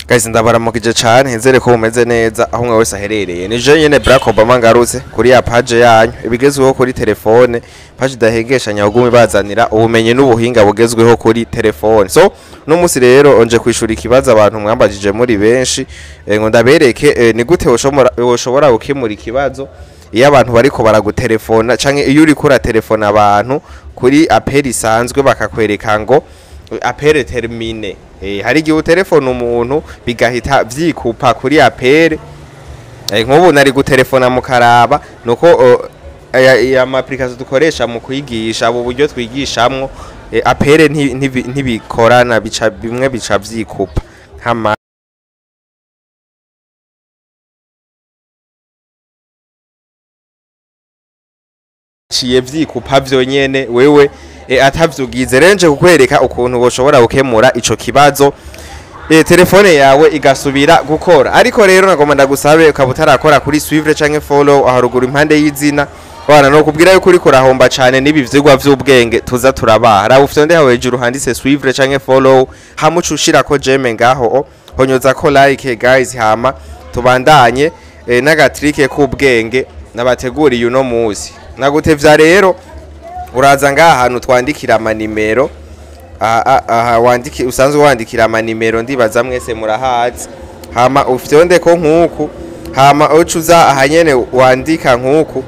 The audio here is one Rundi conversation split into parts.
Guys, ndabaramukije cane, nizere ko mumeze neza aho umwe wese aherereye. Ni je nyene Barack Obama ngarutse kuri ya page yanyu ibigezweho kuri telefone, page idahengeshanya ahubwo ibazanira ubumenyi n'ubuhinga bugezweho kuri telefone. So no musi rero onje kwishura ikibazo abantu mwambajije muri benshi, ngo ndabereke ni gute woshobora gukemura ikibazo iyo abantu bariko baragutelefona canke iyo uriko uratelefona abantu kuri appel isanzwe bakakwereka ngo appel terminé. Hari igihe utelefona umuntu bigahita vyikupa kuri appel. Nk'ubu nari gutelefona mukaraba nuko aya ma application dukoresha mu kwigisha, ubu buryo twigishamwo, appel ntibikorana, bica bimwe bica vyikupa nkama ciye vyikupa vyonyene wewe atavyugize. Rero nje kukwereka ukuntu woshobora gukemura ico kibazo, telefone yawe igasubira gukora. Ariko rero nagomba ndagusabe, ukaba utarakora kuri suivre canke follow aharuguru impande y'izina wana, no kubwira yuko uriko urahomba cane n'ibi vyigwa vy'ubwenge tuza turabaha. Raba ufite aho hejuru handitse suivre canke follow, hamwe uca ushirako j'aime ngaho, honyoza ko like guys, hama tubandanye n'aga trick k'ubwenge nabateguriye uno musi. Nagutevya rero, uraza ngaha ahantu twandikira amanimero, aha wandiki usanzwe wandikira amanimero, ndibaza mwese murahazi. Hama ufyonde ko nkuku, hama ucuza aha nyene wandika nkuku.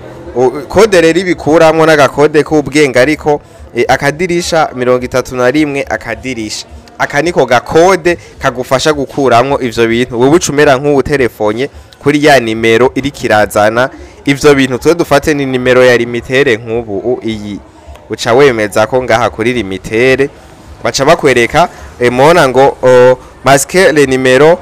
Code rero ibikuramwo n'agakode k'ubwenge, ariko akadirisha 31 akadirisha. Aka niko gakode kagufasha gukuramwo ivyo bintu. Wewe uca umera nk'uwutelefonye kuri ya nimero iriko irazana ivyo bintu. Twe dufate ni nimero ya Lumitel nk'ubu iyi, uca wemeza ko ngaha kuri Lumitel, baca bakwereka mubona ngo masquer le numéro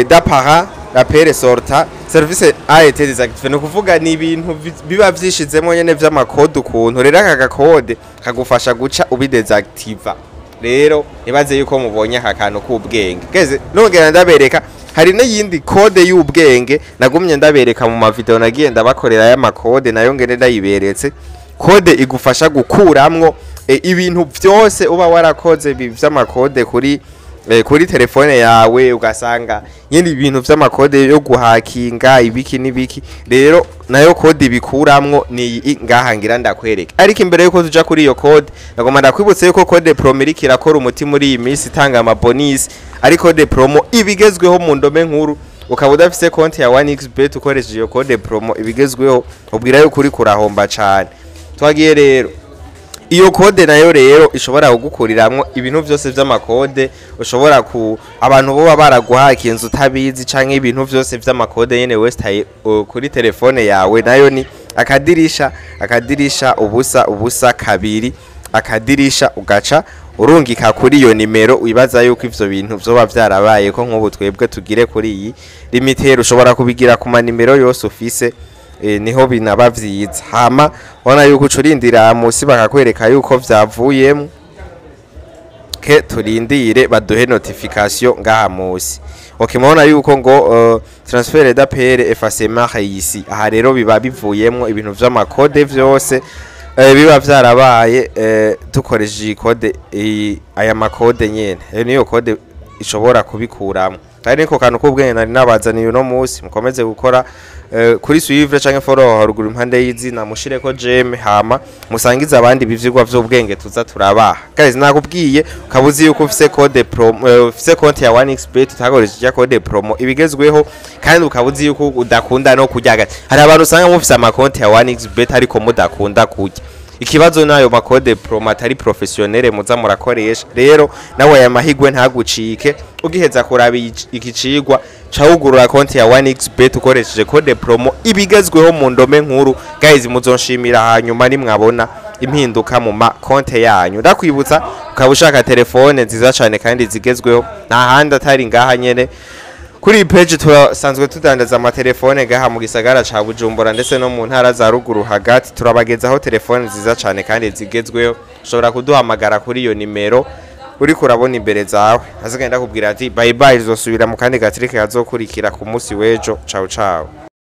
d'appareil, l'appel sortant, service a été désactivé. Ni ukuvuga ni ibintu biba vyishizemo nyene vy'amakode ukuntu. Rero aka gakode kagufasha guca ubidésactiva. Rero nibaze yuko mubonye aka kantu k'ubwenge geze. Nongera ndabereka hari n'iyindi code y'ubwenge nagumye ndabereka mu mavideo nagiye ndabakorera y'amakode, nayo ngene ndayiberetse. Code igufasha gukuramwo ibintu vyose uba warakoze vy'amakode kuri telefone yawe, ugasanga nyine ibintu vy'amakode yo guhakinga ibiki n'ibiki. Rero nayo code ibikuramwo ni iyi ngaha ngira ndakwereka. Ariko imbere yuko tuja kuri iyo code, nagomba ndakwibutse yuko code promo iriko irakora umuti muri iyi minsi, itanga amabonus, ari code promo ibigezweho mu ndome nkuru. Ukaba udafise konti ya 1xbet ukoresheje iyo code promo ibigezweho, ubwira yuko uriko urahomba cane. Twagiye rero, iyo code nayo rero ishobora kugukuriramwo ibintu vyose vy'amakode ushobora ku abantu boba baraguhakinze utabizi, canke ibintu vyose vy'amakode nyene westaye kuri telefone yawe. Nayo ni akadirisha akadirisha ubusa ubusa kabiri akadirisha, ugaca urungika kuri iyo nimero wibaza yuko ivyo bintu vyoba vyarabaye. Ko nk'ubu twebwe tugire kuri iyi Lumitel, ushobora kubigira ku manimero yose ufise, niho binaba vyiza. Hama ubona yuko ucurindira musi bakakwereka yuko vyavuyemo. Ke turindire baduhe notification ngaha musi. Okay, mubona yuko ngo transfert d'appel, effacement réussi. Aha rero biba bivuyemwo ibintu vy'amakode vyose biba vyarabaye dukoresheje iyi code, aya makode nyene. Iyo niyo code ishobora kubikuramwo. Kandi niko kantu k'ubwenge nari nabazaniye uno musi. Mukomeze gukora kuri suivre canke follow haruguru impande y'izina, mushireko j'aime, hama musangize abandi ivyigwa vy'ubwenge tuza turabaha. Guys, nakubwiye, ukaba uzi yuko ufise code promo, ufise konti ya 1xbet utakoresheje code promo ibigezweho, kandi ukaba uzi yuko udakunda no kurya. Hari abantu usanga mufise amakonti ya 1xbet ariko mudakunda kurya. Ikibazo nayo makode promo atari professionnel muza murakoresha. Rero nawe aya mahigwe ntagucike. Ugiheza kuraba iki cigwa, ca wugurura konti ya 1xbet ukoresheje code promo ibigezweho mu ndome nkuru. Guys, muzonshimira hanyuma nimwabona impinduka mu ma konte yanyu. Ndakwibutsa, ukaba ushaka telefone nziza cane kandi zigezweho, nta handi atari ngaha nyene kuri iyi page. Turasanzwe tudandaza amatelefone ngaha mu gisagara ca Bujumbura ndetse no mu ntara za ruguru hagati. Turabagezaho telefone nziza cane kandi zigezweho. Ushobora kuduhamagara kuri iyo nimero uriko urabona imbere zawe. Asigaye ndakubwira ati bye bye, zosubira mu kandi ga trick kazokurikira ku munsi w'ejo. Ciao ciao.